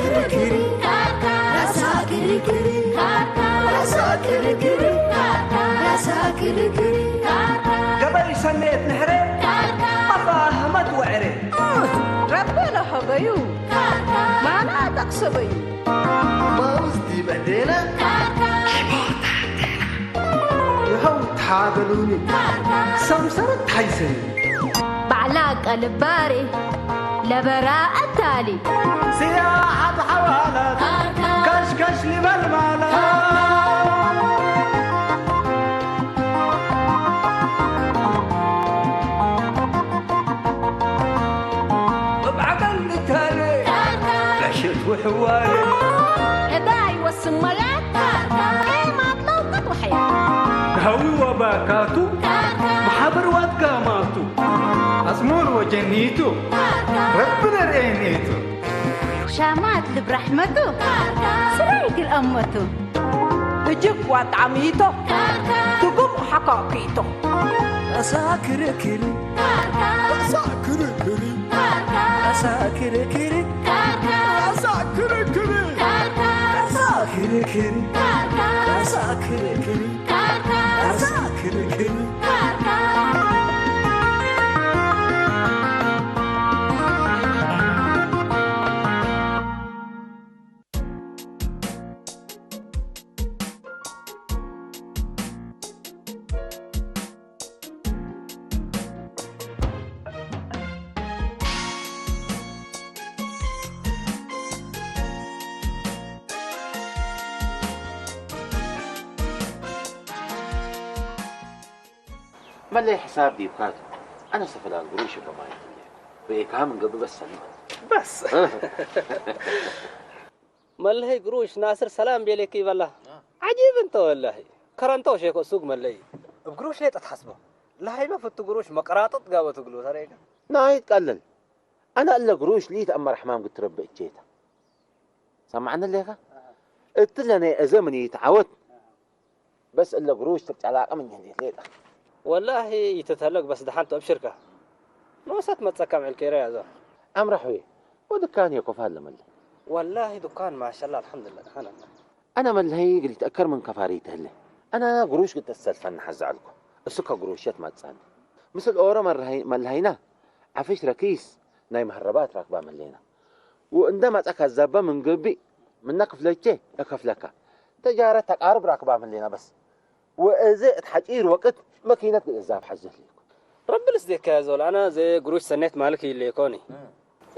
ክርክር፣ ራሳ ክርክር፣ ራሳ ክርክር፣ ራሳ ክርክር፣ ገበይ ሰሜት ንሕረ፣ ኣባ ኣሕመድ ወዕረ። ረበለ ሀበዩ፣ ማና ጠቅሰበዩ። ማውዝ ዲበ ዴና፣ ይኸው ተሓበሉኒ፣ ሰምሰረት ሓይሰኒ። ባዕላ ቀልባሪ ለበራ ኣታሊ። ስያሓት ሓዋላት፣ ካሽካሽ ሊበል ማላ። እብ ዓቀል ንታለ፣ ዕሽት ውሕዋለ። እዳ ይወስን መያ፣ ኤማት ለውቀት ወሕያ። ሃዊ ወባካቱ፣ ማሕበር ዋት ጋማቱ። ኣጽሙር ወጀኒቱ፣ ረቢ ነርእየኒቱ። ሻማት ልብ ራሕመቱ፣ ስራይ ክልኣመቱ። እጅግ ዋጣሚቶ፣ ትጉም ሓካኪቶ። ኣሳ ክርክር፣ ኣሳ ክርክር፣ ኣሳ ክርክር፣ ኣሳ ክርክር፣ ኣሳ ክርክር፣ ኣሳ ክርክር፣ ኣሳ ክርክር። መለይ ሕሳብ ዲብካት ኣነ ሰፈላል ጉሩሽ በማይ ብኤካ ምን ገብእ በሰልማ በስ መለይ ግሩሽ ናስር ሰላም ቤሌክ ይበላ። ዓጂብ እንተ ወላሂ። ከረንቶ ሼኮ ሱግ መለይ። እብ ግሩሽ ሌጠ ትሓስቦ። ለሃይመ ፍቱ ግሩሽ መቀራጠጥ ጋበ ትግሉ ተሬጋ። ናይት ቀልል። ኣነ እለ ግሩሽ ሊት ኣመር ሕማም ግትረብ እቼታ። ሰማዕኒ ሌካ? እትለ ናይ እዘ ምን ይትዓወት። በስ እለ ግሩሽ ትርጫላቀ ምን ይህል ሌጣ። ወላሂ ይትተለግ በስ ደሓንቱ ኣብሽርካ። ንወሰት መጸካ ምዕል ኬረ ያዞ። ኣምራ ሑየ ወድካን የኮፋ ለመለ። ወላሂ ዱካን ማሻላ ኣልሐምዱሊላህ ደሓን ኣላ። ኣነ መልሀይ ግዲ ተእከር ምን ከፋሪ ተህለ። ኣነ ግሩሽ ግድ ተሰልፈን ሓዛዕልኩ። እሱ ከግሩሸት ማጻን። ምስል ኦሮ መልሀይና ዓፍሽ ረኪስ ናይ መህረባት ራክባ መሌና። ወእንደ ማጻ ካዛባ ምን ገቢ ምና ክፍለቼ እከፍለካ። ተጃረት ተቃርብ ራክባ መሌና በስ። ወእዚ እት ሓጪር ወቅት መኪነት ግእዛብ ሓዘ ህሌኩ። ረቢ ልስዴካ ያ ዞል፣ ኣነ ዘ ግሩሽ ሰኔት ማልክ ይሌኮኒ።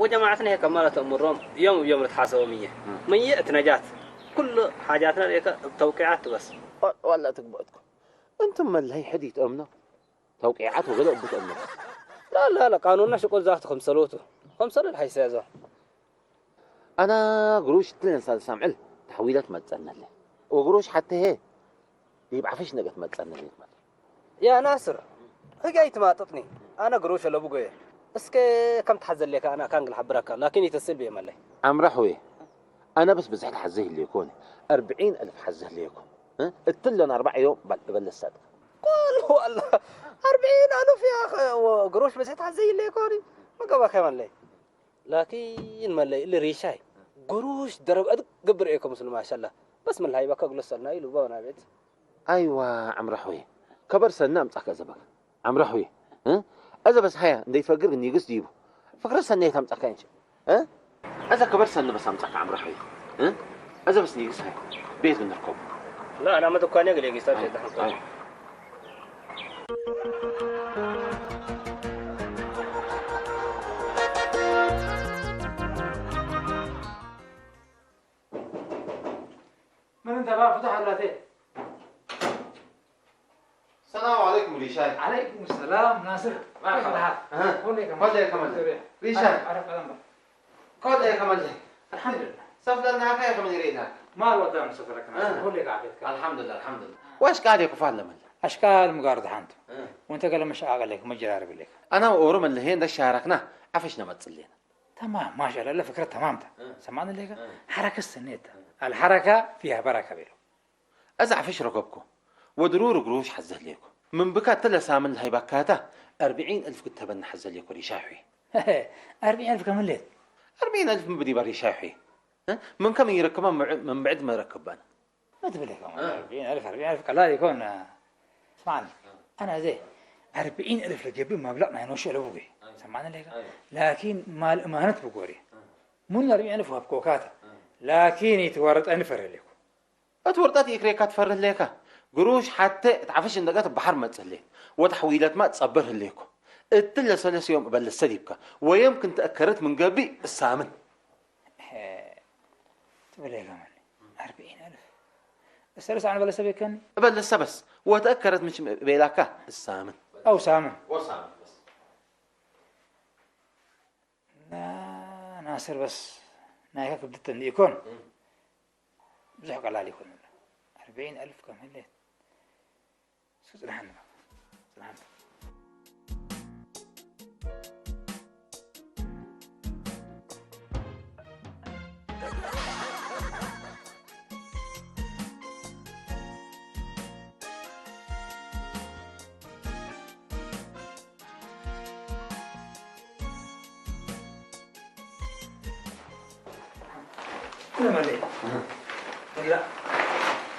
ወጀማዓትና ሄከ ማለት እምሮም ዮም ብዮም ልትሓሰቦም እየ። መየ እት ነጃት ኩሉ ሓጃትና ሌከ እብ ተውቂዓት ትበስ። ወላ ትግበእትኩም። እንቱም መለይ ሕድ ይትእምኖ። ተውቂዓት ወገለ እቡ ትእምኖ። ላ ላ ላ ቃኑና ሽቁል ዛፍት ከምሰሎቱ። ከምሰሎ ልሓይሰ ያ ዞል። ኣና ግሩሽ ትለን ሳልሳም ዕል ተሕዊለት መጸነለ። ወግሩሽ ሓተ ሄ ዲብ ዓፈሽ ነገት መጸነለ ይትመል። ያ ናስር፣ ህግ ኣይትማጥጥኒ። ኣነ ግሩሽ ለብጎየ። እስከ ከም ትሓዘሌካ ኣነ ካንግል ሓብረካ፣ ላኪን ይተስል ብየ መለይ። ኣምራ ሑየ፣ ኣነ በስ ብዝሕ ተሓዘ ይህልየኮኒ። ኣርብዒን ኣልፍ ሓዘ ህልየኮ። እ? እትለን ኣርባዕ ዮም በል፣ በለሳት። ቁል ዋላ፣ ኣርብዒን ኣልፍ ያ ኸ-፣ ወ-፣ ግሩሽ ብዝሕ ተሓዘ ይህልየኮኒ። መገባከ መለይ። ላኪን መለይ እሊ ሪሻይ ግሩሽ ደረብ እድ ገብር ኤኮ ምስሉ ማሻላ። በስ ምን ሃይባካ ግሎ ሰልና ኢሉ ባው ናቤት። ኣይዋ፣ ዓምራ ሆይ፣ ከበር ሰና ኣምጻካ ዘበካ። ዓምራ ሆይ፣ እ? እዘ በስ ሃያ እንደይ ፈግር ንግስ ዲቡ። ፍክረ ሰና የት ኣምጻካ እንጂ። እ? እዘ ከበር ሰና በስ ኣምጻካ ዓምራ ሆይ። እ? እዘ በስ ንግስ ሃያ። ቤት ግን ንርከቡ። ላ፣ ኣና መደኳንያ ገለ ጊስታ ሸጣ። ኣይ። من انت بقى؟ فتح ولا ايه؟ السلام عليكم ريشاي. عليكم السلام ناصر. مرحبا. أها. هون ليك. هون ليك كمان. ريشاي. عرف، عرف، عرف. كل ايه كمان ليه؟ الحمد لله. سفلنا خير من يريدها. ما الودان سفرك ناصر. أها. هون ليك عبيدك. الحمد لله، الحمد لله. واش قاعد يكفى لمن؟ أشكال مقارد حانته. أه. وانت قال مش عاقل لك، مجرى عربي لك. أنا وأورو من لهين ده شاركنا، عفشنا ما تصلينا. تمام، ما شاء الله، لا فكرة تمام ده. أه. سمعنا ليك؟ أه. حركة السنة ده. أه. الحركة فيها بركة بيلو. أزع فيش ركبكو. ودرور قروش حزه ليكو. من بكات تلا سامن هاي بكاتا، أربعين ألف كنت بن حزه ليكو ريشاحي. أربعين ألف كم ليت؟ أربعين ألف من بدي بريشاحي. እ? من كم يركبها مع-، من بعد ما ركبنا. ما تبلغ كمان. آه. أربعين ألف، أربعين ألف قلال يكون، آه. اسمعني، آه. أنا زي أربعين ألف لجيبي مبلغ ما ينوش له بوقي. أيوة. سمعنا لك؟ أيوة. لكن مال أمانة بقوري. آه. من أربعين ألف وابكوكاتا. آه. لكن يتورط أنا فرلكم. እቲ ወርጣት ይእክሬካ ትፈርህ ሌካ። ግሩሽ ሓተ እትዓፈሽ እንደቀት በሓር መጽሌ። ወተሕዊለት ማ ጸብር ህሌኮ። እትለ ሰለስ ዮም እበልሰ ዲብካ። ወየም ክንተ እከረት ምን ገቢ እሳምን። ትብል ሌካ መን? ኣርብዒን ኣልፍ። እሰለስ ኣነ በለሰ ቤከኒ? እበልሰ በስ። ወተእከረት ምሽ ቤላካ እሳምን። ኣው ሳምን። ወሳምን በስ። ና-፣ ናስር በስ ናይካ ክብድት እንዲ ይኮን። እም። ብዙሕ ቀላል ይኮን። ኣርብዒን ኣልፍ ከም ህሌት። እስኪ ጽንሓኒ። ጽንሓኒ። كل ما ليه. أها. لا.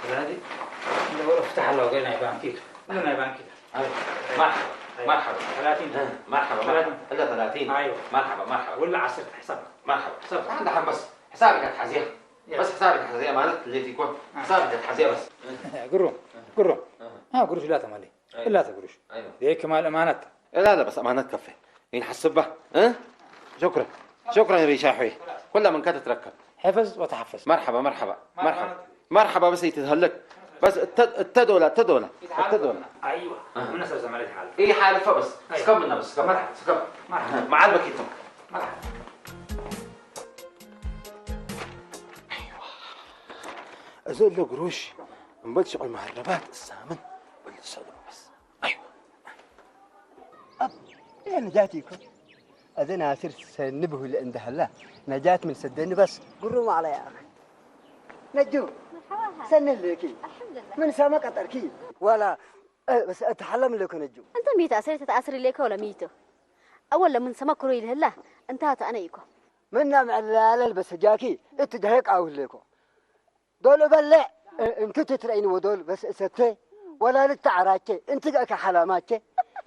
لا دي. لا، ولا افتح الله وقال نايبان كده. ولا نايبان كده. أيوة. مرحبا. أيوة. مرحبا. ثلاثين. أها. مرحبا، مرحبا. ثلاثين. إلا ثلاثين. أيوة. مرحبا، مرحبا. ولا عشرة حساب. مرحبا. حساب. عندها حبس. حسابك هتحزيها. يا. بس حسابك هتحزيها، ما أنا اللي تكون. آه. حسابك هتحزيها بس. قرو. قرو. أها. ها، قرو ثلاثة مالي. أيوة. إلا تقروش. أيوة. ذيك مال أمانة. لا، لا، بس أمانة كفي. ينحسب به. ها؟ شكرًا. شكرًا يا ريشاحوي. كل من كانت تركب. حفظ وتحفظ. مرحبا، مرحبا، مرحبا. مرحبا بس يتهلك. بس الت-، التدولة، التدولة، التدولة. أيوة. أها. من أساس ما يتحالف. إيه حالفة بس. أيوة. سكب منا بس، سكب. مرحبا. سكب. مرحبا. مع البكيتم. مرحبا. أيوة. أزول له قروش. نبلش على المهربات السامن. ولا السلام بس. أيوة. أب، إيه نجاتي يكون؟ أذن آسر سنبه لأندهلا. نجات من سدني بس. قروا على يا أخي. نجو. مرحبا. سن لك. الحمد لله. من سما قطركي. ولا، أه، بس أتحلم لك نجو. أنت ميت أسري تتأسري لك ولا ميتو؟ أول لمن سما كروي لهلا. أنت هات أنا يكو. من نام على البس جاكي. إتدهيك أو ليكو. ዶል እበልዕ፣ እ-፣ እንክትትረኢኒ ወዶል በስ እሰቴ፣ ወላልት ተዓራቼ፣ እንትገእከ ሓላማቼ፣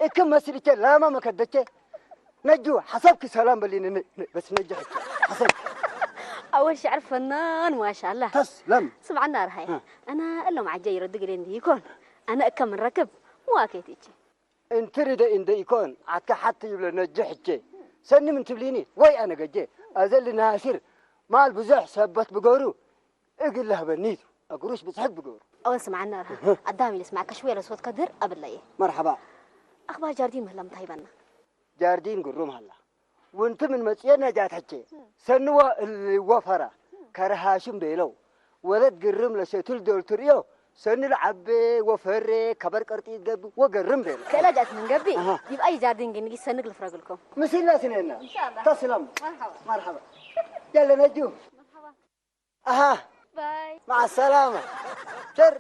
እክም መስልቼ ላማ መከደቼ፣ ነጁ ሓሰብኪ ሰላም በሊኒ፣ ን-፣ ን-፣ በስ ነጅ ሕቼ፣ ሓሰብኪ። أول شعر فنان ما شاء الله. ተስለም። ስምዓና ርሃይ፣ እ። ኣና እሎም ዓጀ ይረዱ ግሌ እንዲ ይኮን፣ ኣነ እከ ምን ረክብ፣ ምዋኬት እቺ። እንትሪ ደ እንደ ኢኮን፣ ዓትከ ሓቲ ይብለ ነጀ ሕቼ። ሰኒ ምን ትብሊኒ፣ ወይ ኣነ ገጀ። ኣዘሊ ናስር፣ ማል ብዙሕ ሰበት ብገሩ፣ እግል ለህበኒ ቱ። ኣግሩሽ ብዝሕግ ብገሩ። ኣወ ስምዓና ርሃ። ኣዳም ኢለ ስማዕ፣ ከሽወ ለስወት ከድር ኣብለየ። መርሓባ። ኣኽባር ጃርዲን ምህላ ምታይ በና? ጃርዲን ግሩም ሃላ። ውንቲ ምን መጽዮ ነጃት ሕቼ። ሰንዎ እልዎ ፈራ። ከረሃሽም ቤለው። ወለድ ግርም ለሸቱል ዶል ትርእዮ። ሰኒ ለዓቤ ወፈሬ ከበር ቀርጢ ይትገብ ወገርም ቤለ። ከእላ ጃት ምን ገቢ? ኣሃ። ይብኣይ ጃርዲን ግን ይሰንግ ልፍረግልኩም። ምስልና ስኔና። إن شاء الله. ተስለም። መርሓባ። መርሓባ። የለ ነጁ። መርሓባ። ኣሃ። ባይ። مع السلامة. ሸር።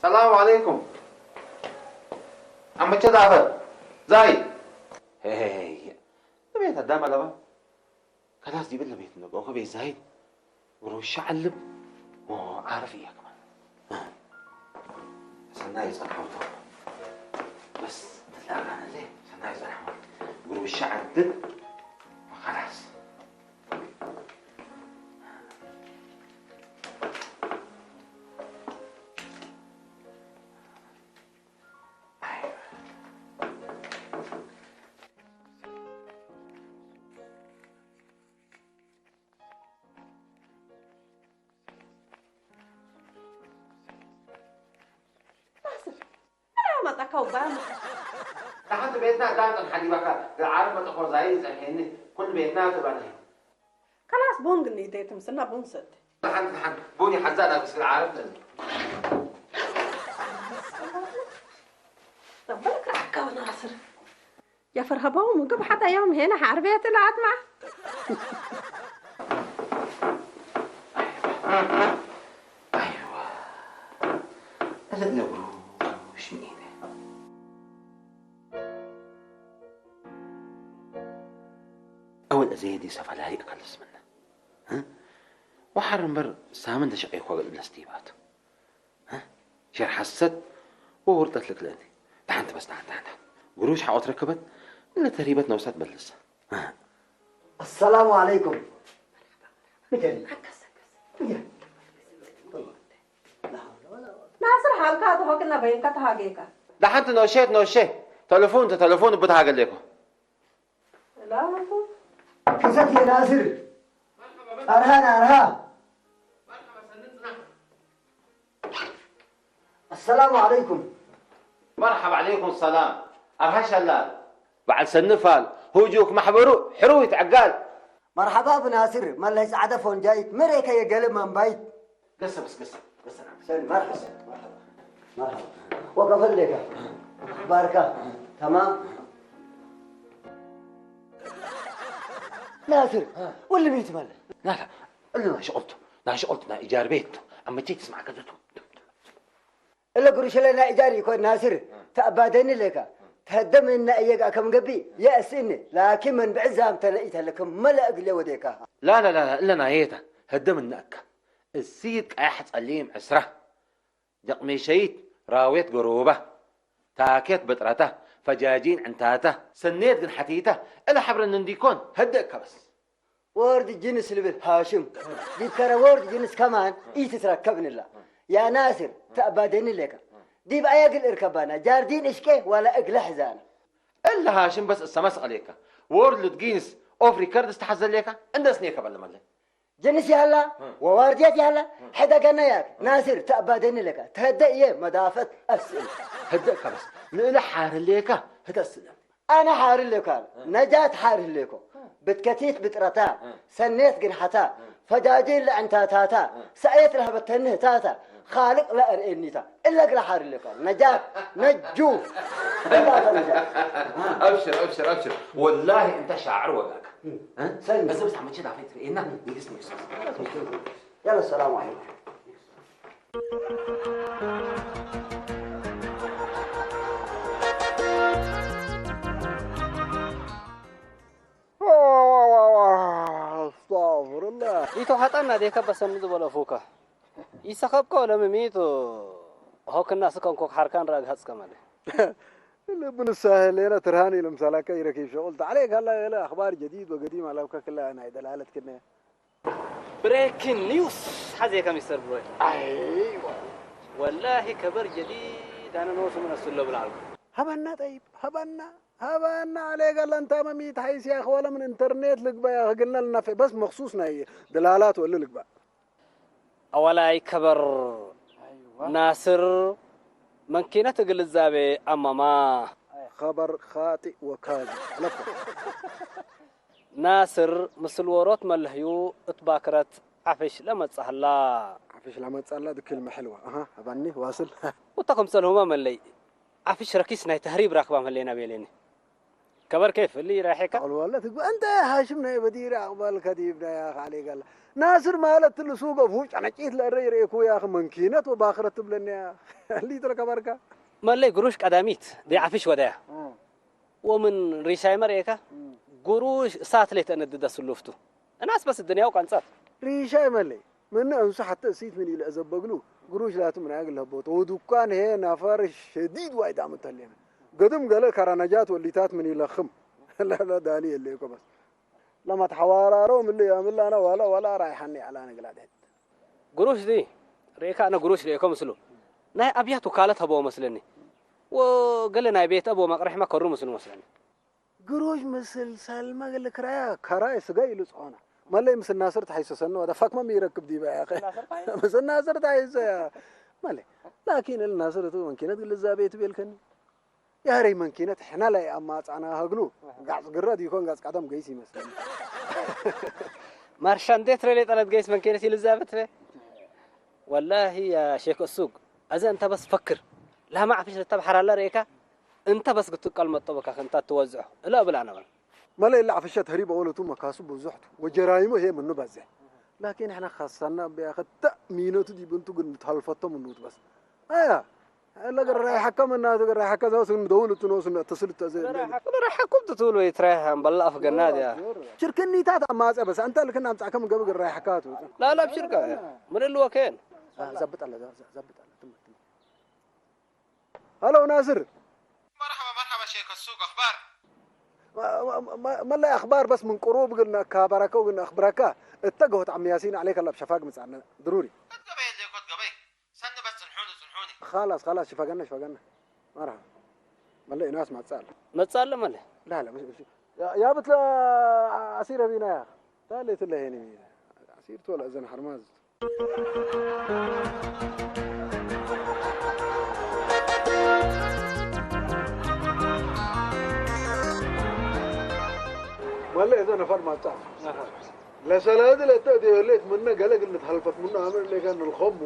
ሰላም ዓለይኩም። ኣመቸ ዳኸል ዛይ። ሄይ፣ ንቤት ኣዳም ኣለባ። ከላስ ዲብል ንቤት ንብኦ ከቤት ዛይድ። ወሮ ሻዕልብ። ወዓረፍ እያ ከማን። ሰናይ ጸንሐውቶ። በስ፣ ተላጋነለ፣ ሰናይ ጸንሐው። ወሮ ሻዕልብ። ወኸላስ። ናስር፣ ኣነ መጣካ ወባም። ንሓንቲ ቤትና ዳንቀን ሓሊባካ፣ ዓረብ መጠኾ ዛይ ጸንሐኒ፣ ኩሉ ቤትና ትባልሄ። ከላስ ቡን ግን ይደይትም ስና ቡን ሰድ። ንሓንቲ፣ ንሓንቲ ቡን ይሓዛ ናብ ስለ ዓረብ ተን። ተበልክ ኣካብ ናስር። يا فرهبة، ممكن حتى يوم هنا حرب يا طلعت مع. أيوة. ይሰፈላለ እካ ልስምና። እ? ወሓር እምበር ሳምን ተሸቂኳ ገልብለስ ዲባት። እ? ሸር ሓሰት ወውርጠት ልክለኒ። ደሓንተ በስ ደሓንተ ሓንተ። ጉሩሽ ሓቆት ረክበት፣ እለ ተሪበት ነውሳት በልሰ። እ? السلام عليكم. ናስር ሓልካ ተኾክና በይንካ ተሃገይካ ደሓንተ ነውሸት ነውሸ። ተለፎን ተተለፎን ብትሃገሌኮ። ላመኩ كسك يا ناصر. أرهان أرها. السلام عليكم. መርሓባ ዓለይኩም ሰላም። ኣርሃ ሸላል በዓል ሰንፋል ሁጁክ ማሕበሩ ሕሩይት ዕጋል። مرحبا بناصر. مالله سعادة فونجايت. مريكا يا قلب من بايت. ገሰብስ ገሰብ ገሰና سن مرحبا. مرحبا. مرحبا. وقفل لك. أخبارك؟ تمام؟ ناصر. واللي بيت مالك؟ ናታ እሉ ናይ ሽቕልቱ ናይ ሽቕልቱ ናይ ኢጃር ቤት ኣመቼ ትስማዕ ከዘቱ እለ ጉርሽለ ናይ እጃር ይኮን ናስር ተኣባደኒ ለካ ተደም እና እየጋ ከም ገቢ የእስእኒ ላኪን መንብዕ ዛም ተለኢተ ለከ መለ እግለ ወዴካ ላላ ላላ እለ ናየታ ህደም እናእካ እሲት ቀያሕ ጸሊም ዕስራ ጀቕሜሸይት ራዌት ገሮባ ታኬት በጥራታ ፈጃጂን ዕንታታ ሰኔት ግን ሓቲታ እለ ሓብረን እንዲኮን ህደእካ በስ ወርድ ጅንስ ልብል ሃሽም ዲብ ከረ ወርድ ጅንስ ከማን ኢትትረከብንላ ያ ናስር ተኣባደኒ ለካ ዲብ ኣየግል እርከባና ጃርዲን እሽቄ ዋላ እግለ ሕዛና እለ ሃሽም በስ እሰመስ ቐሌካ ወርልድ ጊንስ ኦፍ ሪከርድ ዝተሓዘሌካ እንደስኔ ከበልመለ ጅንስ ያላ ወዋርድየት ያላ ሕደ ገነያት ናስር ተኣባደኒ ለካ ተህደ እየ መዳፈት ኣስእል ህደእካ በስ ንእለ ሓርሌካ ህተስእለ ኣነ ሓርሌካ ነጃት ሓርሌኮ ብትከቲት ብጥረታ ሰኔት ግንሓታ ፈጃጂን ለዕንታታታ ሰእየት ለህበተኒ ህታታ ካልቅ ለእርእኒታ እለ ግላ ሓርሌካ ነጃት ነጁ እንዳተ ነጃት ኣብሽር ኣብሽር ኣብሽር ወላሂ እንተ ሻዕር ወጋካ ሰኒ እዚ ብስ ዓመቼ ዳፈይ ትርእየና ንግስ ንግስ يلا السلام عليكم ኣስተፍርላ ኢቶ ሃጣና ዴከ በሰኒ ዝበሎ ፉካ ይሰኸብኮ ለምሚቱ ሆክና ስከንኮክ ሓርካን ራግ ሃጽከ መለ ልብ ንሳ ህሌና ትርሃን ኢሎም ሳላካ ይረኪብ ሸቁል ታዕሌ ካላ ገለ ኣኽባር ጀዲድ ወገዲም ኣላብካ ክላ ናይ ደላለት ክነ ብሬኪን ኒውስ ሓዜካ ሚስተር ብሮይ ኣይዋ ወላሂ ከበር ጀዲድ ኣነ ነወሱ ምን ኣስሎ ብልዓልኩ ሀበና ጠይብ ሀበና ሀበና ኣሌ ገለ እንታ መሚት ሓይስያ ክወለ ምን ኢንተርኔት ልግባያ ክግልና ልናፌ በስ መክሱስ ናይ ደላላት ወሊ ልግባ ኣዋላይ ከበር ናስር መንኪነት ግልዛቤ ኣማማ خبر خاطئ وكاذب ለኮ ናስር ምስል ወሮት መለህዩ እት ባክረት ዓፍሽ ለመጻህላ ዓፍሽ ለመጻላ ድክል መሕልዋ ኣሃ ኣባኒ ዋስል ውታ ከምሰልሁማ መለይ ዓፍሽ ረኪስ ናይ ተህሪብ ራክባ መለይና ቤሌኒ ከበር ኬፍ እሊ ራሒካ ወለ ትግባ እንተ ሃሽም ናይ በዲሪ ኣቕባል ከዲብ ናይ ኣኻ ዓሌ ጋላ ናስር ማለት ትልሱ ገፉ ጨነቂት ለእረ ይርእኩ ያኽ መንኪነት ወባኽረት ትብለኒ ያ ሊትረ ከበርካ መለይ ግሩሽ ቀዳሚት ደይ ዓፍሽ ወደያ ወምን ሪሻይ መርእካ ግሩሽ እሳት ለይ ተእነድደ ስሉፍቱ እናስ በስ እድንያው ቀንጸት ሪሻይ መለይ ምነ እንሱ ሓተ እሲት ምን ኢለ እዘበግሉ ግሩሽ ላቱ ምን ያግል ህቦ ተወዱኳን ሄ ናፋር ሸዲድ ዋይ ዳምተሌነ ገድም ገለ ከራነጃት ወሊታት ምን ይለኽም ለለ ዳኒ የለይኮ በስ ለማት ሓዋራሮ ምል ያምላና ዋላ ዋላ ራይሓኒ ኣላነ ግላደት ግሩሽ ዚ ርእካ ኣነ ግሩሽ ርእኮ ምስሉ ናይ ኣብያት ውካለት ሀቦ መስለኒ ወገለ ናይ ቤት ኣቦ መቅረሕማ ከሩ ምስሉ መስለኒ ግሩሽ ምስል ሰልመ ገለ ክራያ ከራይ ስጋ ኢሉ ጽሆና መለይ ምስ ናስር ተሓይሰሰኒ ወደ ፋክመ ይረክብ ዲባ ያኸ ምስ ናስር ተሓይሰ ያ መለይ ላኪን እል ናስር እቱ መንኪነት ግልዛቤ ትቤልከኒ ያረይ መንኪነት ሕና ላይ ኣማጻና ሀግሉ ጋጽ ግረ ዲኮን ጋጽ ቀደም ገይስ ይመስለኒ ማርሻ እንዴት ረሌ ጠለት ገይስ መንኪነት ይልዛበት ወላሂ ያ ሼክ እሱግ ኣዘ እንተ በስ ፈክር ላማ ዓፍሽ ልተብሓር ኣለ ርእካ እንተ በስ ክትቀል መጠበካ እንታ ትወዝሖ እለ እብል ኣነ በል መለ ኢላ ዓፍሸት ህሪበ ወለቱ መካሱ ብዙሕቱ ወጀራይሙ ይሄ ምኑ በዝሕ ላኪን ሕና ካሳና ቢያ ክተ ሚነቱ ዲብንቱ ግን ተልፈቶ ምኑት በስ ኣያ ለገራይ ሐከም እናቱ ገራይ ሐከ ዘውስ እንደውል ትኖስ ተስልተ ዘ ለራይ ሐኩም ትትውል ወይ ትራይ ሐም በላ አፍገና ዲያ ሽርክኒታት አማጸ በስ አንተ ልክና አምጻከም ገብ ገራይ ሐካቱ ላላ ብሽርካ ምን ልወከን ዘብጣለ ዘብጣለ ትምህርት ሀሎ ናስር። መርሐባ መርሐባ ሼክ ሱቅ አኽባር። መላይ አኽባር በስ ምን ቅሩብ ግን አካባራከው ግን አኽብረካ እተ ገሆት ዓም ያሲን ዓለይከ ላብ ሸፋግ ምጻነ ድሩሪ። እት ገበይ እለ ኮት ገበይ ሰኒ በስ ጽንሑኒ ጽንሑኒ። ኻላስ ኻላስ ሽፈገና ሽፈገና። መርሐባ። መላይ ናስ መጻለ። መጻለ መላይ። ላላ ያብት አሲር ቢና ያ ታሌት ለሄኒ አሲር ቶላ እዘን ሐርማዝ ወለ እዘ ነፈር ማጻ ለሰላድ ለተእቲ ሌት ምነ ገለ ግንት ሀልፈት ምነ አምር ሌጋን ልኸሙ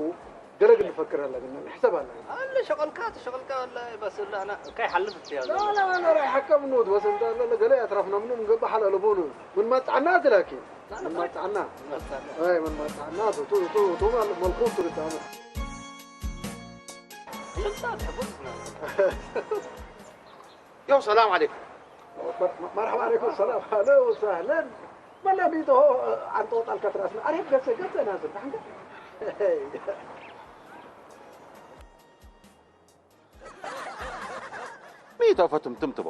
ገለ ግን ንፈክር አለ ግን ንሕሰብ አለ አለ ሸቀልካ ተሸቀልካ ወላ በስ ላና ከይ ሐልፍ ትያለ لا لا لا لا حكم نود بس انت لا لا قال يا اطراف نمنو من قبل حلال ابونا من ما تعنا تلاكي من ما تعنا اي من ما تعنا تو تو تو تو ملخوص تريد تعمل يو سلام عليكم مرحبا عليكم السلام اهلا وسهلا ملا بيته عن طوط الكتراس عرف قصه قصه نازل عندك ሚእቲ ፈቱም ትምትቦ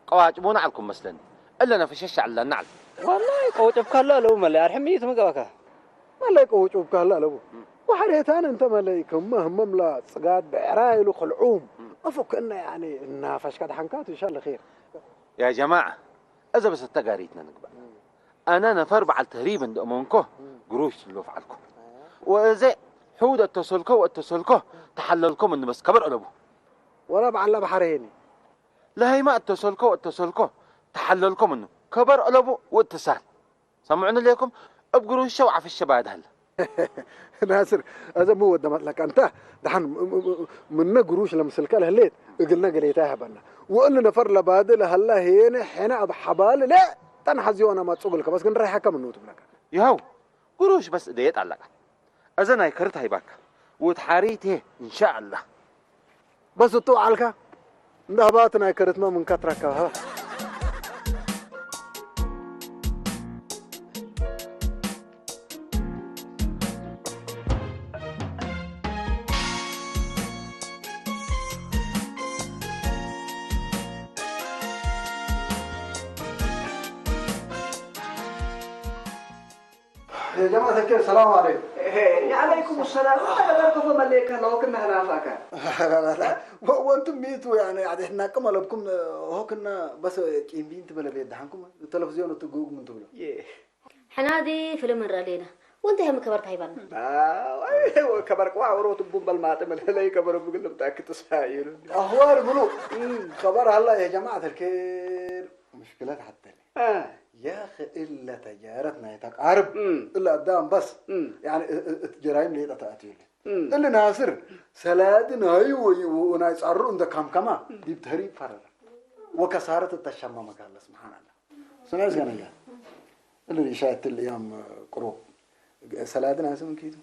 ቀዋጭቦ ንዓልኩም መስለኒ እለና ፈሸሽ ዓላ ንዓል ወላሂ ቀውጭብካ ኣሎ ኣለዉ መለይ ኣርሕም ሚእቲ ምግባካ መለይ ቀውጭብካ ኣሎ ኣለዉ ወሓሬታን እንተ መለይ ክመ ህመምላ ጽጋድ ብዕራ ኢሉ ክልዑም እፎ ክእነ ያኒ እናፈሽካ ድሓንካ ትሻለ ኸይር ያ ጀማዓ እዘ በሰተ ጋሪትና ንግባእ ኣነ ነፈር በዓል ተሪብ እንደእመንኮ ግሩሽ ትብሎ ፈዓልኮ ወእዘ ሕውድ እተሰልኮ ወእተሰልኮ ተሓለልኮ ምንበስ ከበር ዕለቡ ወላ በዓላ ባሕሪ ሄኒ ለሃይማ እተሰልኮ ወእተሰልኮ ተሓለልኮ ምኑ ከበር ዕለቡ ወእተሳል ሰምዑኒ ሌኩም እብ ግሩሽ ሸው ዓፈሸ ባያድ ሃለ ናስር፣ እዘ ምን ወደመት ለከ እንተ ደሐን ምነ ግሩሽ ለምስልከ ለህሌት እግልነ ገሌታ ይሀበነ። ወእሊ ነፈር ለባዲ ለሀለ ሄነ ሐነ እብ ሐባሊ ሌጠ ነሐዝዮነ መጹ እግልከ በስ ግን ረይሐከ ምኑ ትብለከ። ይሀው ግሩሽ በስ እደየ ጣለቃ። እዘ ናይ ከርት ሀይባከ ወትሓሪት ሄ እንሻአላህ። በስ እቱ በዓልካ እንዳ ህባት ናይ ከርትመ ምን ከትረከብ ሀባ። يا جماعة الخير، السلام عليكم. إيه، عليكم السلام. أنت قدر كفو مليك الله وكنا هنا فاكا. لا، لا، لا. و-، وأنتم ميتوا يعني، عاد إحنا كم لبكم، آه، هو كنا بس كيمبين تبلا بيد حنكم، التلفزيون وتقوق من تبلا. يه. ሕናዲ ፍልም ንርኢ ኣለና። ወንተ ሀም ከበርታ ሂባና። ከበርቅዋ ወሮ ትቡን በልማጥ መለለይ ከበረ ብግልም ታክት ሳይሩ። أخبار منو؟ خبر هلا يا جماعة الخير. مشكلة حتى. يا أخي إلا تجارتنا يتقارب. إلا قدام بس. يعني ات-، ات-، جرايم ليه تأتي. إلا ناصر سلاد نايو ونايس أرون ده كم كما. دي بتهريب فرر. وكسارة التشمم قال سبحان الله. ስምዒ እስከ ነጋ። እሊ ሻይ እትል እያም ቅሩብ። ሰላዲ ናሲ ምን ክይቱ?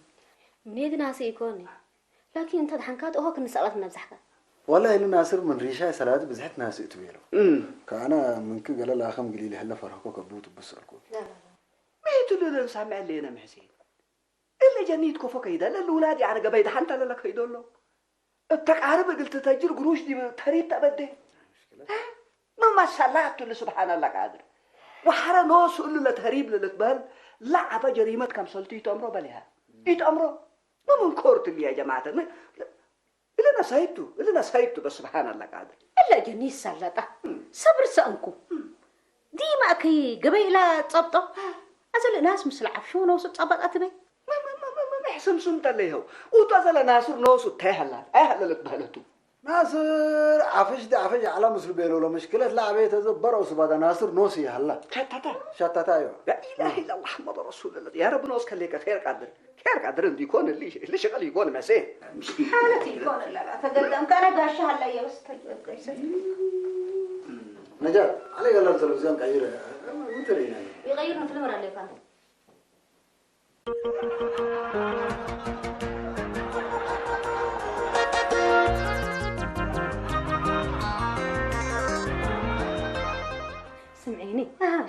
ምኔት ናሲ ይኮኒ። ላኪን እንተ ድሓንካ ተኦሆ ክንሰባት እናብዛሕካ። ወላሂ እሊ ናስር ምን ሪሻይ ሰላዲ ብዝሕት ናሲ እቱ ቤሎ። እም። ከኣና ምንክ ገለ ላኸም ግሊል ህለ ፈርህኮ ከብቱ ብስ ኣልኩ። ላ፣ ላ፣ ላ። ምይቱ ልልን ሳምዕ ሌነ ምሕሴን። እለ ጀኒት ኮፎ ከይደ፣ ለልውላድ ያዕረ ገበይ ደሓንታ ለለ ከይዶ ኣሎ። እብ ተቃርብ እግል ትተጅር ግሩሽ ዲብ ተሪብ ተአበዴ። መመሰላት ቱ ለስብሓን አላ ቃድር። ወሐረ ኖሱ እሉ ለተሪብ ለልትበህል ለዐበ ጀሪመት ከምሰልቱ ኢተአምሮ በሊሃ። ኢተአምሮ። መመንኮር ትልያ ጀማዓተ። እለ ነሳይብ ቱ፣ እለ ነሳይብ ቱ በስብሓን አላ ቃድር። እለ ጀኒት ሰለጠ። ሰብር ሰእንኩ። ዲማ እከይ ገበይ እላ ጸብጦ። አዘለ ናስ ምስል ዓፍሹ ነውሱ ጸበጣ ትበይ። ም-፣ ም-፣ ም-፣ ም-፣ ም-፣ ሕስምሱም ጠለይኸው። ኡቶ አዘለ ናስር ነውሱ እንታይ ሃላ? ኣይሃለ ልትበህለቱ። ናስር ዓፍሽ ዲ ዓፍሽ ዓላ ምስሉ ቤሎ ለምሽክለት ለዓበየ ተዘበረው ስባዳ ናስር ኖስ ይሃላ። ሸታታ። ሸታታ እዮ። لا إله إلا الله محمد رسول الله. يا رب نوس كليك خير قادر. ኬር ቃድር እንዲኮን እሊ፣ እሊ ሽቅል ይኮን መሴ። ሓለት ይኮን እላ፣ ተገደም ከነ ጋሻ ሃለየ ውስጥ ተገደም። ነጃት፣ علي قال التلفزيون قير، ምን ትርእይና? ይቀይር ነው፣ ፍልም ራለ ይፋን።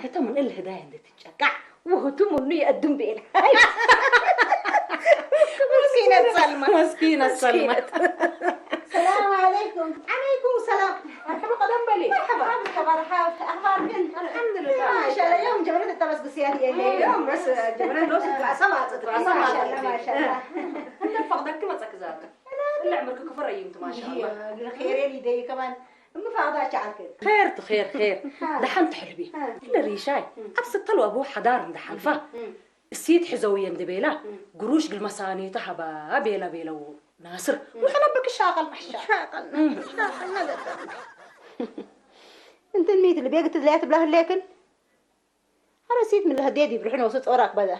ሕቶ ምን እልህ ዳይ እንደ ትጨቃዕ ውህቱ ምኑ የእድም ብኤል። መስኪነት ሰልማ። መስኪነት ሰልማ። ሰላም ዓለይኩም። ዓለይኩም ሰላም። መርሐባ፣ ቀደም በሊ። መርሐባ። መርሐባ፣ መርሐባ። ኣኽባርክን? ኣልሐምዱሊላህ። ማሻአላህ፣ ዮም ጀመረት ተበስግስያት የለ። ዮም በስ ጀመረት ነው ስትራሳ ማጽት። ማሻአላህ፣ ማሻአላህ። እንደ ፈቅደክ መጸክ ዛተ። እላ ዕምርክ ክፍር እዩ እንት ማሻአላህ። ኸይር የሊ ደይ ከማን እምፋቕዳ ቻዓልክ። ኸይር ትኸይር ኸይር። አ። ደሓን ትሕልቢ። አ። እለ ሪሻይ፣ እም። ኣብ ስተል ዋብኡ ሓዳር እንዳሓልፋ፣ እም። እሲት ሕዘውየ እንድቤላ፣ እም። ግሩሽ ግል መሳኔታ ሃባ ቤላ ቤለው ናስር። እም። ውሕና በክ ሻቐል ማሕሻ። ሻቐል እም። ማሕሻ። እንትን ሚት ልቤ ግትድለያ ትብላ ህሌክን? ኣረ እሲት ምን ለህዴ ዲብርሕን ወሱ ጾራክ በዛ።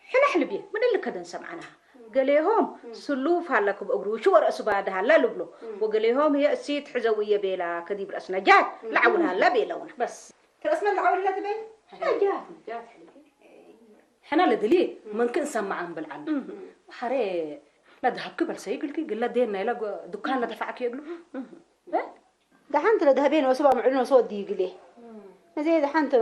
ሕና ሕልብ እየ፣ ምን እልከ ደንሰምዓና። ገሌሆም ስሉፍ ሃላ ክብ እግሩ ሽወር እስባ ደሃላ ልብሎ። ወገሌሆም ህየ እሲት ሕዘው እየ ቤላ ከዲብ ረእስ ነጃት ለዓውል ሃላ ቤለውና። በስ። ተረእስመ ለዓውል ለትበይ? ነጃት። ነጃት ሕልብ እየ። ሕና ለድሊ መንክ እንሰምዓ እንብል ዓና። ወሓሬ ለድሃብኪ በልሰይ ግልኪ ግለ ዴና ኢላ ጎ-፣ ዱካን ለደፋዕኪ እግሉ። እ? ደሓንቲ ለደህቤ ንወስባ ምዕሉ ንወስባ ወዲ ይግሌ። እም። እዚ ደሓንቲ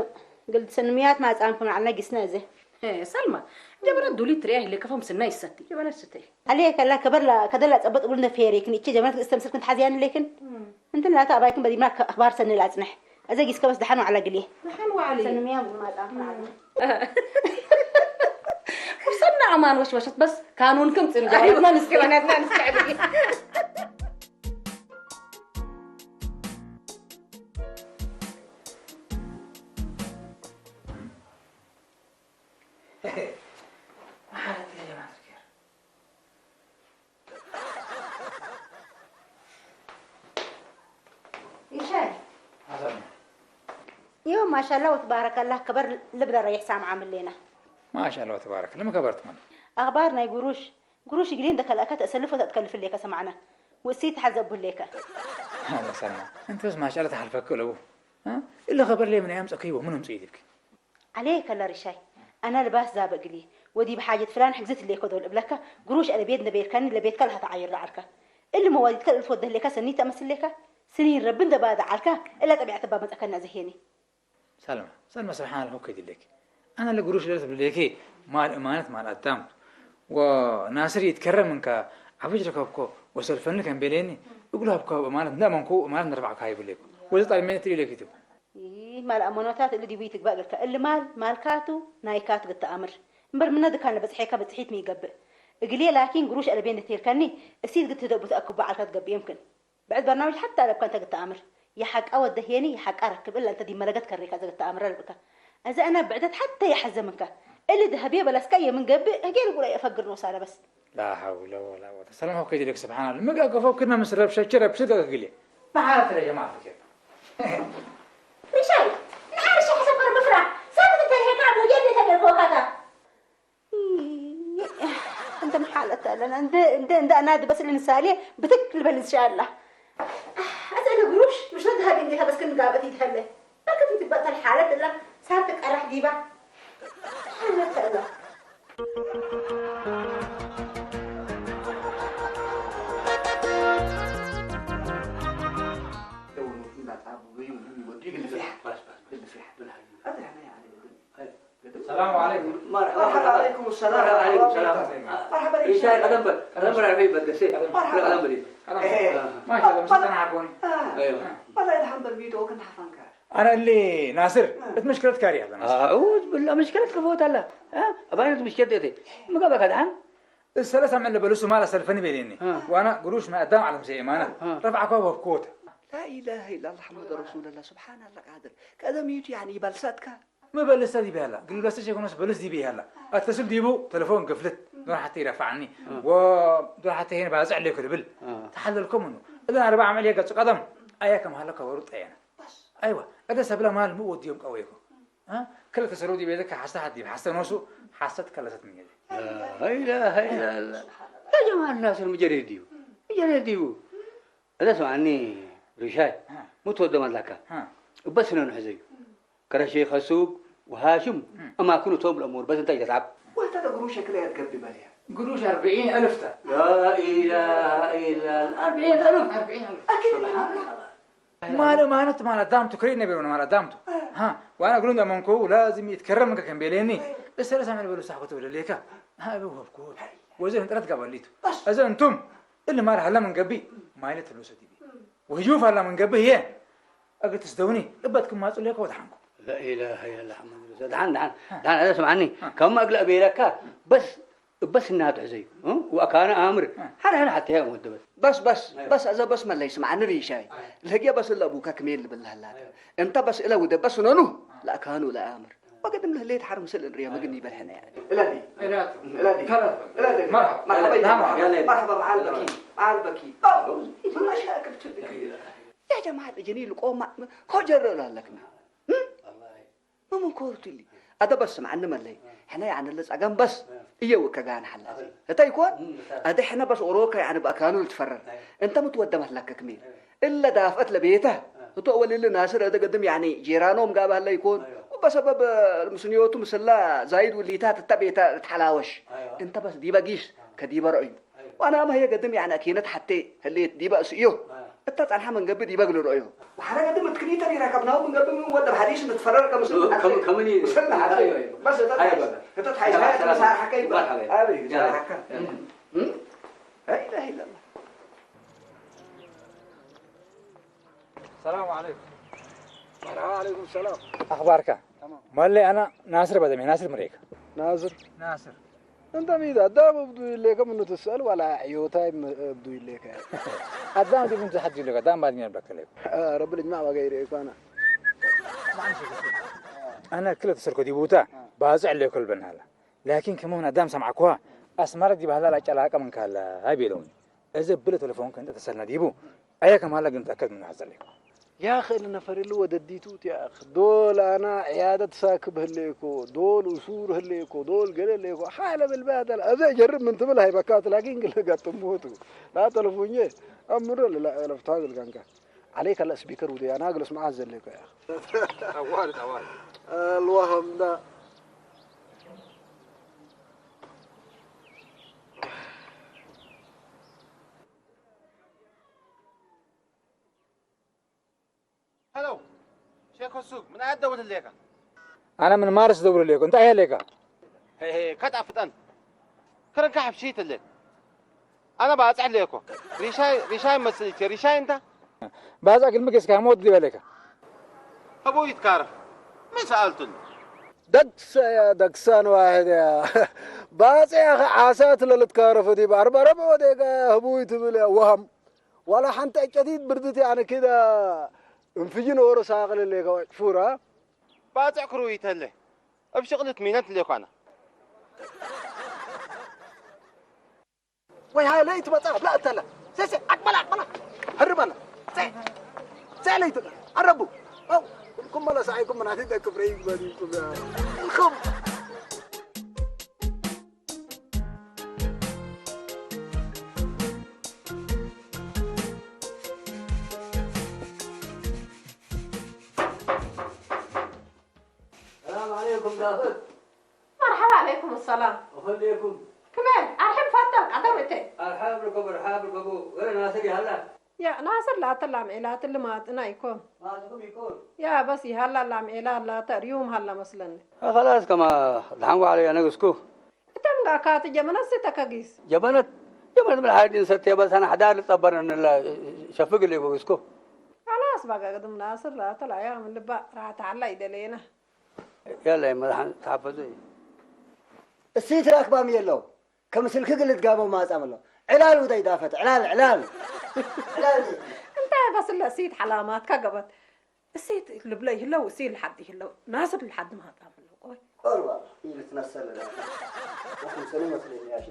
ግልጽ ስንምያት ማጻንኩም ዓልና ጊስና እዚ። ሄ፣ ሰልማ፣ ጀበነት ዱሊ ትሪያ ኢለ ከፎም ስና ይሰቲ። ጀበነት ስተይ። ኣሌ ከላ ከበርላ ከደላ ጸበጥ ብሉ ነፌሬክን እቺ ጀበነት ክስተምስልክን ተሓዝያን ኢሌክን። እም። እንትን ላታ ኣባይክን በዲምና ከ-፣ ኣኽባር ሰኒ ላጽነሕ። እዚ ጊስ ከበስ ደሓን ዋዕላ ግሌ። ደሓን ዋዕሊ። ስንምያ ማጻንኩም ዓልና። እም። ውሰና ኣማን ወሽወሸት በስ ካኑንክም ጽን ጀበነትና ንስቲ። ጀበነትና ንስቲ። ይሻይ። ይኸው ማሻላ ወትባረከላ ክበር ልብለ ረይሕ ሳምዓ ምሌና። ማሻላ ወትባረክ። ለምን ከበርት ማለት? ኣኽባር ናይ ጉሩሽ ጉሩሽ እግሌ እንደ ከልአከ ተእሰልፍ ወተትከልፍ እሌከ ሰማዕና። ውእሲት ተሓዘቡ እሌከ። ኣላ ሰልማ፣ እንተስ ማሻላ ተሓልፈክ ለቡ። እ? እለ ኸበር ለይ ምን ኣምጸክይዎ፣ ምን ኣምጽእ ይልብክ? ዓሌ ከለ ርሻይ፣ ኣነ ልባስ ዛበ እግሌ፣ ወዲ ብሓጀት ፍላን ሕግዝት እሌከ ዶል እብለካ፣ ጉሩሽ ኣለ ቤት እንደ ቤርካኒ ለቤትካ ለሃ ተዓይር ለዓልካ። እሊ መዋዲትካ እልፍ ወደህሌካ ሰኒ ተመስሌካ፣ ስኒን ረቢ እንደ ባዳ ዓልካ፣ እለ ጠቢዕት እባ መጸከና ዘሄኒ። ሰልማ፣ ሰልማ፣ ስብሓን ኣላህ፣ እኮ ይድለኪ። ኣነ ለግሩሽ ለለት ብሌኪ፣ ማል እማነት ማል ኣዳም። ወናስር ይትከረም እንካ፣ ዓብጅ ረከብኮ፣ ወሰልፈኒ ከም ቤሌኒ፣ እግሉ ሃብኮ ማለት እንዳመንኩ ማለት ነርባዕካ ይብሌኩ። ወዚ ጣልሜን ትሪ ለኪቱ። ይህ ማል ኣመኖታት እሊ ዲቡ ይትግባእ ግልካ። እሊ ማል፣ ማልካቱ፣ ናይካቱ ግተኣምር። እምበር ምነ ድካን ለበጽሐካ ብጽሒት ምይገብእ። እግሌ ላኪን ግሩሽ ኣልቤን ንቴልከኒ፣ እሲት ግትህደቡ ተኣክቦ ዓልካ ትገብእ የምክን። ብዕድ በርናምጅ ሓታ ለብካ እንተ ግተኣምር፣ የሓቃ ወደህየኒ የሓቃ ረክብ እላ እንተ ዲብ መለገት ከሬካ ዘግተኣምረ ልብእካ። እዚ ኣና ብዕደት ሓታ የሐዘ ምንካ። እሊ ደሀብየ በለስካ የምን ገብእ፣ ህጌ ልጉላ የፈግር ኖሳ ለበስ። ላ ሐውለ ወላ ቁወተ። ሰላም ሆከ ይድልክ ስብሓን ኣላ። ምጋ ገፎ ክድና ምስ ረብሸች ረብሽ ገግግል እየ። ብሓር ትረ ጀማ ፍክር። ሪሻይ፣ ንሓርሽ ሕሰብ በር ምፍራ። ሳብት እንተ ልሄካ ኣብ ህጌ እንደ ተገርኮካታ። እንተ መሓለት ኣለና፣ እንደ፣ እንደ፣ እንደ ኣናድ በስል ንሳሌ ብትክ ልበል እንሻላ። ኣሰለ ግሩሽ፣ ምሽ ነድሃብ እንዴ ተበስክ ንጋበት ይትፈለ። በርክት ይትበጠል ሓለት እላ፣ ሳብ ትቀራሕ ዲባ። ሓለት እላ። ሰላም ዓለይኩም። መርሐባ ዓለይኩም ሰላም ወረሕመቱላሂ ወበረካቱህ። መርሐባ ሪሻይ፣ ቀደም በል፣ ቀደም በል፣ ዓርፈይ በል፣ ደሴ። መርሐባ። ቀደም በል። ቀደም በል። አ፣ ማሻአላህ፣ አ፣ ምስጋና ሓቦኒ። አ፣ አይዋ። ወላሂ፣ ኣልሐምዱሊላህ፣ ቪዲዮ ክንሓፋንካ። ኣረ እሊ ናስር፣ አ። እቲ ምሽክለት ካሪ ኣላ ናስር። ኣዑዝ ብላ፣ ምሽክለት ከፈወት ኣላ። አ፣ ኣባይነት ምሽክለት እቴ። ምጋባካ ደሓን? ሰለሳ መለ በልሱ ማላ ሰልፈኒ ቤሌኒ። አ። ዋና ግሩሽ ናይ ኣዳም ዓለም ሰይማና። አ። ረፍዓኳ ወብኮታ። ላኢላሃ ኢላላህ፣ መሐመድ ረሱሉላህ፣ ሱብሓናላህ፣ ቃድር። ቀደም ይቱ ያኒ ይበልሳትካ። መበልሰ ዲበ ያላ፣ ግልብለሰ ሸኮኖስ በልስ ዲበ ያላ። ኣተስል ዲቡ ተለፎን ገፍልት፣ ዶር ሓተ ይረፋዕኒ። እ። ወዶር ሓተ ሄን ባጽዕ ለይ ክልብል። እ። ተሓለልኩም እኑ። እዘን ኣርባዓ መዕል የገጹ ቀደም፣ ኣያ ከም ሃለ ከበሩ ጠየና። ኣይዋ፣ እደ ሰብለ ማል ምኡ ወዲዮም ቀወይኩ። እ? ክልተ ሰሩ ዲበ ዘካ ሓሰ ሓዲብ፣ ሓሰ ኖሱ፣ ሓሰት ከለሰት ምንገ። ላ ኢላሃ ኢላላህ። ያ ጀማዓ ናስር ምጀሬ ዲቡ። ምጀሬ ዲቡ። እደ ስማዕኒ ሪሻይ፣ እ። ምትወደም ኣላካ። እ። እበስ ነንሕዘዩ። ከረሼ ከሱብ ወሃሽም እም። ኣማክኑ ቶም ለእሙር በስ እንታይ ተትዓብ? ወህተ እግሩ ሸክለ ያትገቢ በልያ። ግሩሽ ኣርብዒን ኣልፍታ። ላኢላሃ ኢላላህ። ኣርብዒን ኣልፍ። ኣርብዒን ኣልፍ። ኣኪድ ሱብሓነላህ። ማለ ማለት ማለ ዳምቱ ክሪድ ነበር ማለ ዳምቱ ሃ ዋና ግሩንዳ መንኮ ላዝም ይትከረም ከከም ቤሌኒ እሰለ ሳመን በሉ ሳሕኮ ተብለሌካ ሃ በወብኩ ወዘን ጥረት ጋባሊቱ እዘ እንቱም እል ማለ ሀላ መንገቢ ማይለት ተልወሰ ዲቢ ወህዩፍ ሀላ መንገቢ ህየ ኣገ ትስደውኒ እበት ክማጹ ሌኮ ወድሓንኩ لا إله إلا الله محمد رسول دحان دحان دحان أنا سمعني كم أقلق بيلك بس بس الناتح زي وأكان أمر حنا حنا حتى هي مدبت بس بس بس أذا بس ما ليس مع النبي شاي لهجة بس إلا أبوك كميل بالله لا أنت بس إلا وده بس نونو لا كانوا لا أمر وقد من اللي تحرم سل الريا مقني بالحنا يعني إلادي إلادي مرحبا مرحبا مرحبا مع البكي مع البكي ما شاكل تبكي يا جماعة جني لقوم ما هو جرى لكنا ممكن كورتلي هذا بس مع إنه ملي إحنا يعني اللي سأقام بس إيه وكجان حلاتي هتا يكون هذا إحنا بس أوروكا يعني بأكانو التفرر أنت متودم هلك كمين إلا دافعت لبيته هتو أول اللي ناصر هذا قدم يعني جيرانهم قابها لا يكون وبسبب المسنيوتو مسلا زايد واللي تات التبيتا تحلاوش أنت بس دي بقيس كدي برعي ዋና መህየ ገድም ያነ ኪነት ሓቴ ህሌት ዲበ እስእዮ እታ ጻንሓ መንገቢ ዲበ ግልሎ እዮ። ወሓረ ገድም እትክሊተ ሪረከብናሁ መንገቢ ምን ወደብ ሓዲሽ ንትፈረር ከምስል ሓቴ ከምኒ ምስል ሓቴ በስ እተ ሓይስ እተ ሓይስ ተሳርሓከ ይበል። አይ ተሳርሓከ لا إله إلا الله. السلام عليكم. وعليكم السلام. أخبارك؟ تمام. مالي أنا ناصر بدمي ناصر مريك. ناصر. ناصر. أنت ميدا دام أبدو إليك من تسأل ولا عيوتاي أبدو إليك. أدام دي من تحدي لك دام بعد مين بكلك. آه، رب الجماعة وغيره يكون. أنا كل تسرق دي بوتا بازع لي كل بنهلا. لكن كمان أدام سمعكوا أسمر دي بهلا لا علاقة من كلا هاي بيلون. إذا بلا تلفون كنت تسألنا ديبو. أيا كمان لا قمت أكد من هذا. يا أخي اللي نفر اللي ودديتو يا أخي دول أنا عيادة ساكب هليكو دول أسور هليكو دول قال هليكو حالة بالبادل أذا جرب من تبل هاي بكات لكن قال لك تموتو لا تلفوني أمر لا لا فتاقل كان كان عليك الأسبيكر ودي أنا أجلس معاه زليكو يا أخي أوارد أوارد الوهم ده هلو شيخ السوق من عاد دولة ليكا أنا من مارس دولة ليكا أنت أيه ليكا هي هي كت أفتن كرنك حبشيت الليك أنا بعد عليكو ريشاي ريشاي مسليك ريشاي أنت بعد أكل مكس كاموت دي بليكا أبو يتكارف من سألتن دكس يا دكسان واحد يا باس يا أخي عاسات للتكارف دي بأربع ربع وديك أبو يتبل يا وهم ولا حنت أكيد بردتي أنا كده انفجن ورا ساقل اللي كوا فورا باتع كروي تله أبشغلت مينت اللي كوانا وي هاي ليت بطاف لا تلا سي سي أقبل أقبل هربنا سي سي ليت عربو أو كلكم ملا سعيكم من هذه كفري يقبلكم يا الخم السلام عليكم داخل مرحبا عليكم السلام أخليكم كمان أرحب فضل قدم إتي أرحب لكم أرحب لكم غير ناصر هلا يا ناصر لا تلام إلا تلمات أنا يكون ما تكم يكون يا بس هلا لام إلا لا تريوم هلا مثلا خلاص كما دحنقو علي أنا قسكو እተምጋካቲ ጀመነት ስተከጊስ ጀመነት ጀመነት ምን ሓዲን ሰትየ በሳና ሓዳር ልጸበረን ላ ሸፍግ ሌጎ እስኮ خلاص በቃ ቅድም ናስር ራተ ላያ ምን ልባ ራተ ሓላ ይደለየና ያለ መድሓን ተሓፈዙ እዩ እሲ ትራክባም የለው ከም ስልክ ግልት ጋበው ማጻም ኣሎ ዕላል ውደይ ዳፈት ዕላል ዕላል ዕላል እንታይ በስለ ሲት ሓላማት ከገበት እሴት ልብለ ይህለው እሴ ልሓዲ ይህለው ናስር ልሓዲ ማጣም ቆይ ቆርባ ይልትነሰለ ለኩም ሰነ መስለኝ ያሽ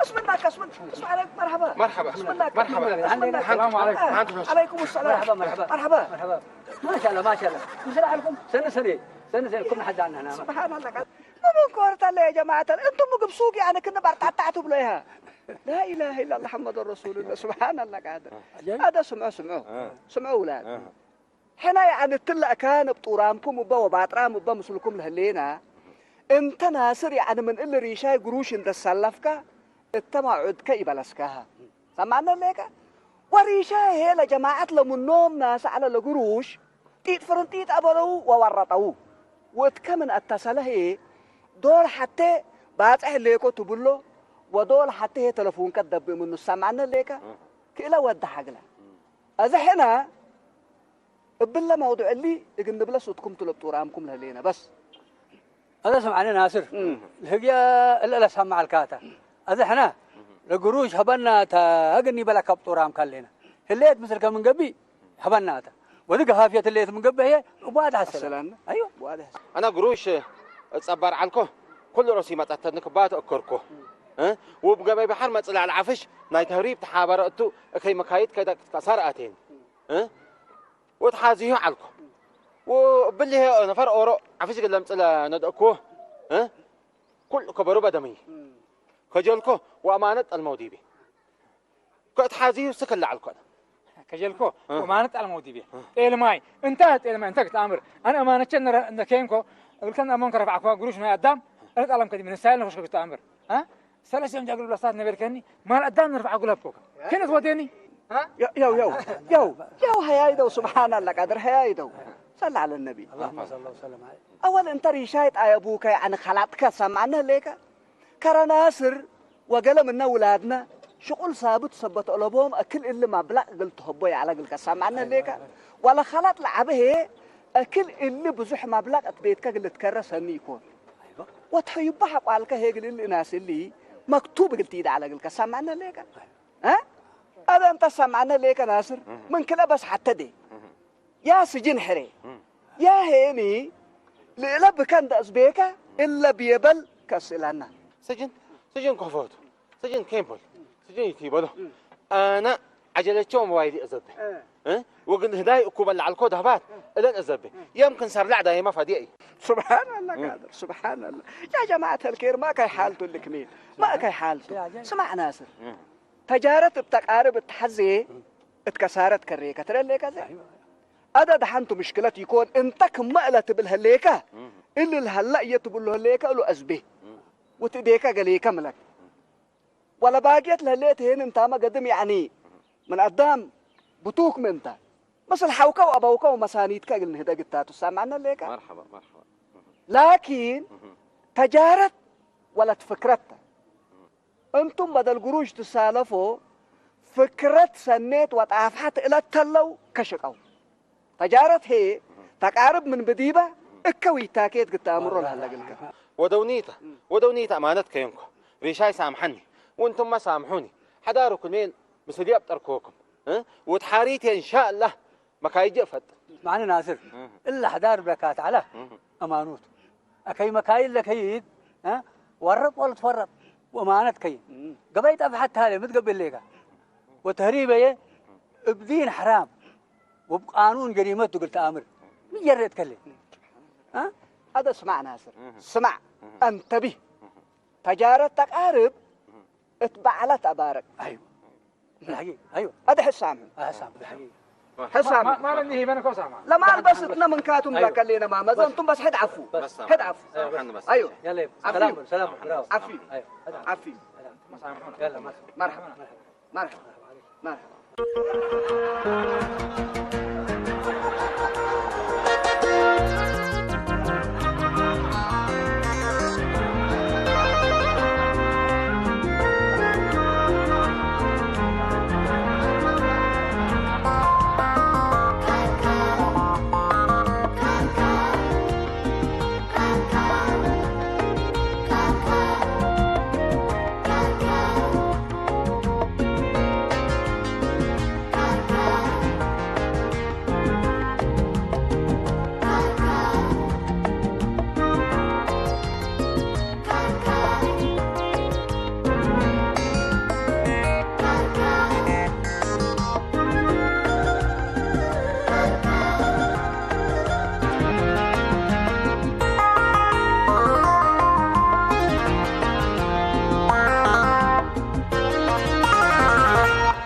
اسم الله اسم الله اسم عليك مرحبا مرحبا اسم الله مرحبا السلام عليكم عليكم السلام مرحبا مرحبا مرحبا مرحبا ما شاء الله ما شاء الله مش لكم سنة سنة سنة سنة كم حد عنا هنا سبحان الله ما من كورة الله يا جماعة انتم مقبسوق يعني كنا برتعتعتوا بليها ላኢላሃ ኢላላህ ሙሐመድ ረሱሉላህ። ሱብሓነላህ ቃድር። ኣደ ስምዑ፣ ስምዑ። ስምዑ ውላድ። ሕና ያዕኒ እትላእካ ነብ ጡራምኩም እባ ወባጥራም እባ ምስልኩም ለህሌና፣ እንተ ናስር ያዕኒ ምን እሊ ሪሻይ ግሩሽ እንደሳለፍካ እተማዑድከ ይበለስካሃ። ሰማዕነ ሌከ? ወሪሻይ ሄ ለጀማዓት ለምኖም ናስ ዐለ ለግሩሽ ጢጥ ፍርንጢጥ አበለው ወወረጠው። ወእትከ ምን አተሰለ ህዬ ዶል ሐቴ ባጽሕ ሌኮ ትብሎ ወዶል ሐቴ ህዬ ተለፉንከ ትደብእ ምኑ ትሰምዐነ ሌከ? ክእለ ወድ ሐግለ። አዚ ሕነ እብለ መውዱዕ እሊ እግል ንብለስ እትኩም ትለብ ጡራምኩም ለህሌነ በስ። አዘ ስምዓኒ ናስር፣ እም። ለህግያ እለ ለሰምዕ አልካታ። አዘ ሕነ ለግሩሽ ሀበናታ እግል ኒበለካ ብጡራምካ ሌነ። ህሌት ምስልከ ምን ገብእ ሀበናታ። ወዲ ገሃፍየት ህሌት ምን ገብእ ህየ እቧ ደሐሰለ። አሰላና። አይወ። እቧ ደሐሰለ። አና ግሩሽ እጸባር ዐልኮ፣ ኩሉ ሮሲ መጸተኒ ክባ ተአከርኮ። እ? ውብ ገበይ በሐር መጽላዕ ለዐፍሽ ናይ ተህሪብ ተሓበረ እቱ እከይ መካይድ ከይዳ ክትከሳር አቴን። እ? ወትሓዝዩ ዐልኮ። ወብልሄ ነፈር ኦሮ ዐፍሽ ግለም ጽለ ነደእኮ። እ? ኩል ከበሩ በደምይ። ከጀልኮ ወአማነት ጠልመው ዲቤ። ከእትሓዝዩ ስክለ ዐልኮ። ከጀልኮ እ። ወአማነት ጠልመው ዲቤ። እ። ጤልማይ፣ እንተ ጤልማይ፣ እንተ ክትአምር። አነ አማነቸ ነረ-፣ ነኬንኮ፣ እግልከን አሞን ከረፍዓኮ፣ ግሩሽ ናይ አዳም፣ እረ ጣለም ከዲ ምን ሳይል ነኸሽ ከግቶ አምር። እ? ሰለስተ ጃግሉ ብላስታት ነበርከኒ፣ ማል አዳም ነርፍዓ ጉላብ ኮካ። ከነት ወደኒ? ها؟ ያው፣ ያው፣ ያው፣ ያው፣ ያው፣ ሀያይደው፣ ሱብሓናላ ቃድር፣ ሀያይደው። ሰለ ዐለ ነቢ። اللهم صل وسلم عليه. አወል እንተ ሪሻይ ጣየቡከ፣ ያዕኒ ኸላጥከ ሰማዕነ ህሌከ? ከረ ናስር ወገለ ምነ ውላድነ ሽቁል ሳብት ሰበት ኦለቦም እክል እሊ ማብላቅ እግል ትሀቦ ያዕለ እግልከ ሰማዕነ ህሌከ? ወለ ኸላጥ ለዐበ ህዬ እክል እሊ ብዙሕ ማብላቅ እት ቤትከ እግል ልትከረ ሰኒ ኢኮን። ወትሐዩባ ሐቋልከ ህዬ እግል እሊ እናስ እሊ መክቱብ እግል ቲዳዕለ እግልከ ሰማዕነ ህሌከ? እ? አበ እንተ ሰማዕነ ህሌከ ናስር፣ ምን ክልኤ በስ ሐተዴ። ያ ስጅን ሕሬ። ያ ሄኒ ልእለ ብከ እንደ እዝቤከ እለ ብየበል ከስእለና። ስጅን፣ ስጅን ከፎቱ፣ ስጅን ኬምፖል፣ ስጅን ይትይበሎ። አነ ዐጀለቸው ሞባይል እዘቤ። እ? ወግን ህዳይ እኩ በላዕልኮ ደህባት እለን እዘቤ። የምክን ሰርላዕ ዳይማ ፈዲአ እዩ። ሱብሓነላህ ቃድር፣ ሱብሓነላህ። ያ ጀማዓት አልኬር፣ ማ ከይ ሓልቱ ልክሜል፣ ማ ከይ ሓልቱ። ስማዕ ናስር፣ ተጃረት እብ ተቃርብ እትሐዜ እት ከሳረት ከሬከ ትረሌከ ዘ። አደ ደሐንቱ ምሽክለት ይኮን እንተ ክመ እለ ትብል ህሌከ፣ እሊ ለሀላ እየ ትብሎ ህሌከ እሉ አዝቤ። ወትእዴከ ገሌከ ምለክ። ወለ ባግየት ለህሌት ሄን እንታመ ገድም ያዕኒ ምን አዳም ብቱክ ምን እንተ። ምስል ሐውከ ወአበውከ ወመሳኒትከ እግል ንህደግ እታቱ ሰማዕነ ህሌከ። መርሐባ፣ መርሐባ። ላኪን ተጃረት ወለት ፍክረት ተ። እንቱም በደል ግሩሽ ትሳለፎ፣ ፍክረት ሰኔት ወጣፍሐት እለት ተለው ከሽቀው። ተጃረት ሄ ተቃርብ ምን ብዲበ እከ ዊታኬት ግት አምሮ ለሀለ እግልከ። ወደውኒተ፣ ወደውኒተ አማነት ከየንኮ። ሪሻይ ሳምሐኒ፣ ወእንቱመ ሳምሑኒ። ሐዳሩ ክሜን ምስልየ አብጠርኮኩም። እ? ወትሓሪቴ እንሻአላህ መካይጀ እፈጥር። ማዕነ ናስር፣ እህ። እለ ሐዳር ብለካ ተዓላ እህ። አማኖት። አከይ መካይል ለከይድ፣ እ? ወረጥ ወልትፈረጥ ወአማነት ከይን። እህ። ገበይ ጠፍሐት ታለ ምትገብእ ሌካ። ወተህሪበየ እብ ዲን ሐራም ወብቃኑን ጀሪመት ትግል ተአምር። ምን ጀሬት ከሌ? እ? አደ ስማዕ ናስር፣ እህ። ስማዕ፣ እህ። አንተቢህ። እህ። ተጃረት ተቃርብ እህ። እት በዓላት አባረቅ። አይዋ። ብልሐቂ፣ አይዋ። አደ ሕሳም። አሕሳም፣ ብልሐቂ። ሕሳም። ማ-፣ ማ-፣ ማን እንዲህ ይበን እኮ ሳማ። ለማልበስ እትነ ምንካቱም አይዋ። ለከሌነ ማመዘ፣ እንቱም በስ ሕድ ዓፉ። በስ ሳማ። ሕድ ዓፉ። ሳማ ንበስ። አይዋ። ያለ ዓፊ። ሰላም፣ ሰላም፣ ብራው። ዓፊ። አይዋ። ዓፊ። ያለ መርሐባ። መርሐባ። መርሐባ። መርሐባ።